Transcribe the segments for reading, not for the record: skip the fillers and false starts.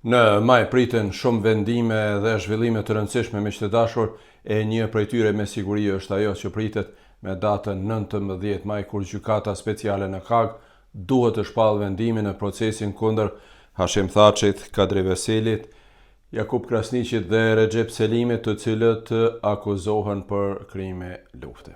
Në maj priten shumë vendime dhe zhvillime të rëndësishme miq të dashur, e një prej tyre me siguri është ajo që pritet me datën 19 maj kur Gjykata Speciale në Hagë duhet të shpallë vendimin në procesin kundër Hashim Thaçit, Kadri Veselit, Jakup Krasniqit dhe Rexhep Selimit, të cilët akuzohen për krime lufte.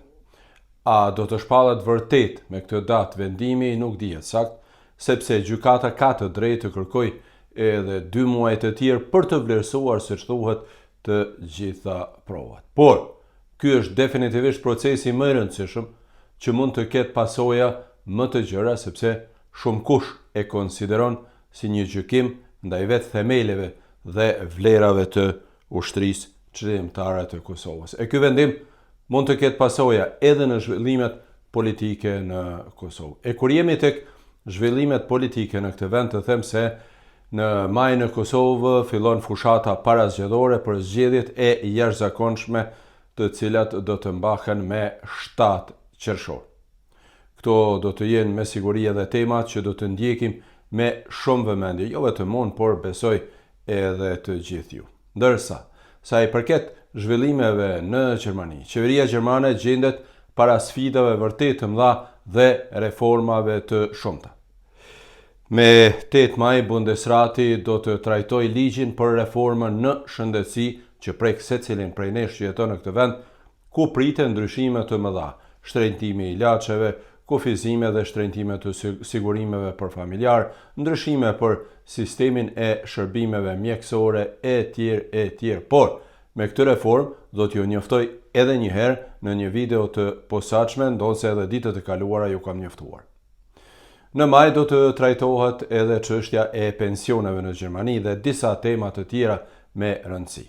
A do të shpallet vërtet me këtë datë vendimi nuk dihet saktë, sepse gjykata ka të drejtë të kërkojë edhe dy muaj të tjerë për të vlerësuar siç thuhet të gjitha provat. Por, ky është definitivisht procesi më i rëndësishëm që mund të ketë pasoja më të gjera sepse shumëkush e konsideron si një gjykim ndaj vetë themeleve dhe vlerave të Ushtrisë Çlirimtare të Kosovës. E ky vendim mund të ketë pasoja edhe në zhvillimet politike në Kosovë. E kur jemi tek zhvillimet politike në këtë vend të them se në maj në Kosovë fillon fushata parazgjedhore për zgjedhjet e jashtëzakonshme të cilat do të mbahen me 7 qershor. Këto do të jenë me siguri edhe tema që do të ndjekim me shumë vëmendje, jo vetëm unë, por besoj edhe të gjithë ju. Ndërsa, sa i përket zhvillimeve në Gjermani, qeveria gjermane gjendet para sfidave vërtet të mëdha dhe reformave të shumta. Me 8 maj Bundesrati do të trajtojë ligjin për reformën në shëndetësi që prek secilin prej nesh që jeton në këtë vend, ku priten ndryshime të mëdha, shtrenjtimi i ilaçeve, kufizime dhe shtrenjtime të sigurimeve për familjarë, ndryshime për sistemin e shërbimeve mjekësore etj etj. Por, me këtë reformë do t'ju njoftoj edhe një herë në një video të posaçme, ndonëse edhe ditët e kaluara ju kam njoftuar. Në maj do të trajtohet edhe çështja e pensioneve në Gjermani dhe disa tema të tjera me rëndësi.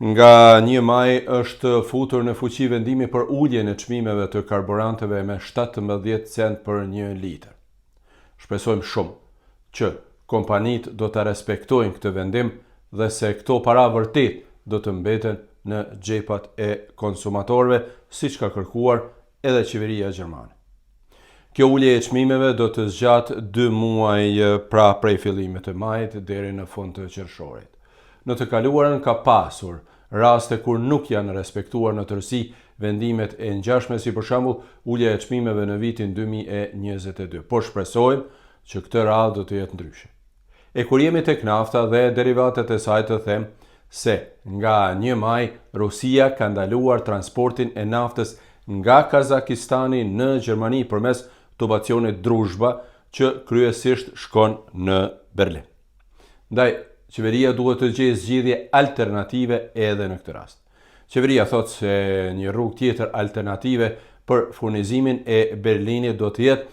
Nga një maj është futur në fuqi vendimi për uljen e çmimeve të karburanteve me 17 cent për një litër. Shpresojmë shumë që kompanitë do ta respektojnë këtë vendim dhe se këto para vërtet do të mbeten në xhepat e konsumatorëve, siç ka kërkuar edhe qeveria gjermane. Kjo ulje e çmimeve do të zgjatë dy muaj pra prej fillimit të majit deri në fund të qershorit. Në të kaluarën ka pasur raste kur nuk janë respektuar në tërësi vendimet e ngjashme si për shembull ulja e çmimeve në vitin 2022, por shpresojmë që këtë radhë do të jetë ndryshe. E kur jemi tek nafta dhe derivatet e saj të them se nga një maj Rusia ka ndaluar transportin e naftës nga Kazakistani në Gjermani përmes tubacionit Druzhba që kryesisht shkon në Berlin. Ndaj, qeveria duhet të gjejë zgjidhje alternative edhe në këtë rast. Qeveria thotë se një rrugë tjetër alternative për furnizimin e Berlinit do të jetë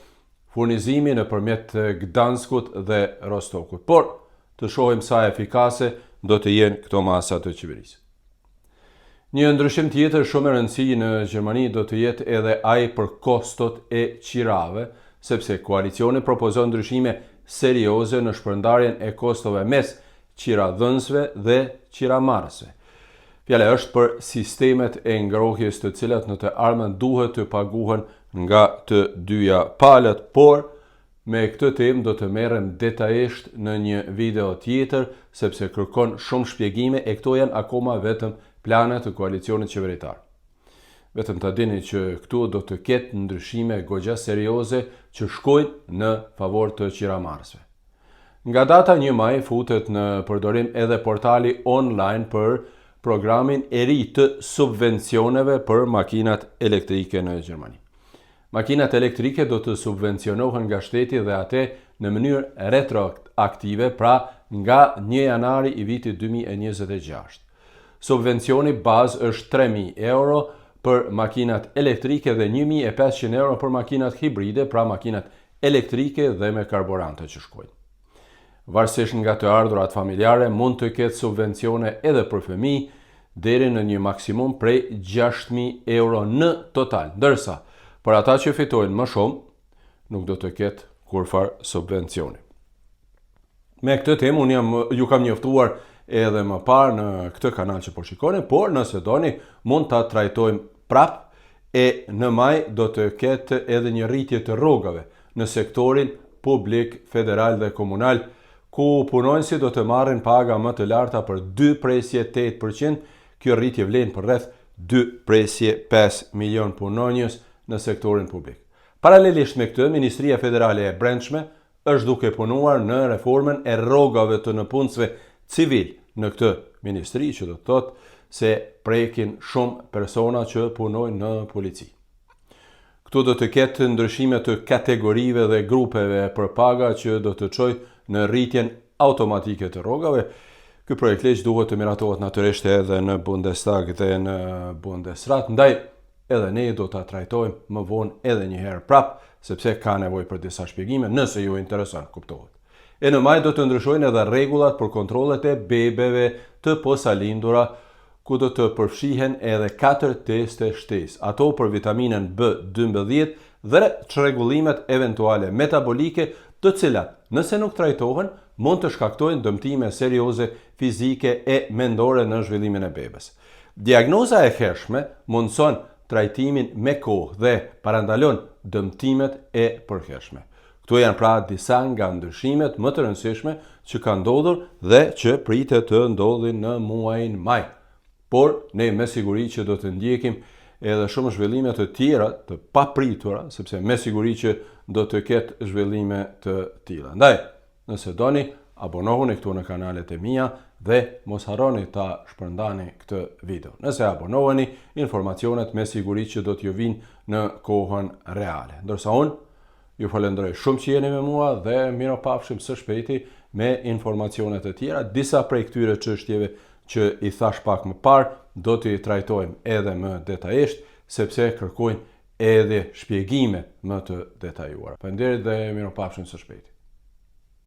furnizimi nëpërmjet Gdanskut dhe Rostokut. Por, të shohim sa efikase do të jenë këto masa të qeverisë. Një ndryshim tjetër shumë me rëndësi në Gjermani do të jetë edhe ai për kostot e qirave, sepse koalicioni propozon ndryshime serioze në shpërndarjen e kostove mes qiradhënësve dhe qiramarrësve. Fjala është për sistemet e ngrohjes të cilat në të ardhmen duhet të paguhen nga të dyja palët, por Me këtë temë do të merrem detajisht në një video tjetër, sepse kërkon shumë shpjegime e këto janë akoma vetëm plane të koalicionit qeveritar. Vetëm ta dini që këtu do të ketë ndryshime goxha serioze që shkojnë në favor të qiramarrësve. Nga data 1 maj futet në përdorim edhe portali online për programin e ri të subvencioneve për makinat elektrike në Gjermani. Makinat elektrike do të subvencionohen nga shteti dhe ate në mënyrë retroaktive, pra nga 1 janari i vitit 2026. Subvencioni bazë është 3.000 euro për makinat elektrike dhe 1.500 euro për makinat hibride, pra makinat elektrike dhe me karburante që shkojnë. Varësisht nga të ardhurat familjare, mund të ketë subvencione edhe për fëmijë, deri në një maksimum prej 6.000 euro në total. Ndërsa, për ata që fitojnë më shumë, nuk do të ketë kurrfarë subvencioni. Me këtë temë unë jam ju kam njoftuar edhe më parë në këtë kanal që po shikoni, por nëse doni mund ta trajtojmë prap e në maj do të ketë edhe një rritje të rrogave në sektorin publik, federal dhe komunal, ku punonjësit do të marrin paga më të larta për 2,8%. Kjo rritje vlen për rreth 2,5 milion punonjës në sektorin publik. Paralelisht me këtë, Ministria Federale e Brendshme është duke punuar në reformën e rrogave të nëpunësve civil në këtë ministri, që do të thotë se prekin shumë persona që punojnë në polici. Këtu do të ketë ndryshime të kategorive dhe grupeve për paga që do të çojë në rritjen automatike të rrogave. Ky projektligj duhet të miratohet natyrisht edhe në Bundestag dhe në Bundesrat, ndaj edhe ne do ta trajtojmë më vonë edhe një herë prap, sepse ka nevojë për disa shpjegime, nëse ju intereson, kuptohet. E në maj do të ndryshojnë edhe rregullat për kontrollet e bebeve të posalindura, ku do të përfshihen edhe 4 teste shtesë, ato për vitaminën B12 dhe çrregullimet eventuale metabolike, të cilat, nëse nuk trajtohen, mund të shkaktojnë dëmtime serioze fizike e mendore në zhvillimin e bebes. Diagnoza e hershme mundëson trajtimin me kohë dhe parandalon dëmtimet e përhershme. Këto janë pra disa nga ndryshimet më të rëndësishme që kanë ndodhur dhe që pritet të ndodhin në muajin maj. Por ne me siguri që do të ndjekim edhe shumë zhvillime të tjera të papritura, sepse me siguri që do të ketë zhvillime të tilla. Ndaj, nëse doni, abonohuni këtu në kanalet e mia dhe mos harroni ta shpërndani këtë video. Nëse abonoheni, informacionet me siguri që do t'ju vinë në kohën reale. Ndërsa unë ju falenderoj shumë që jeni me mua dhe miropafshim së shpejti me informacione të tjera. Disa prej këtyre çështjeve që i thash pak më parë do t'i trajtojmë edhe më detajisht, sepse kërkojnë edhe shpjegime më të detajuara. Faleminderit dhe miropafshim së shpejti.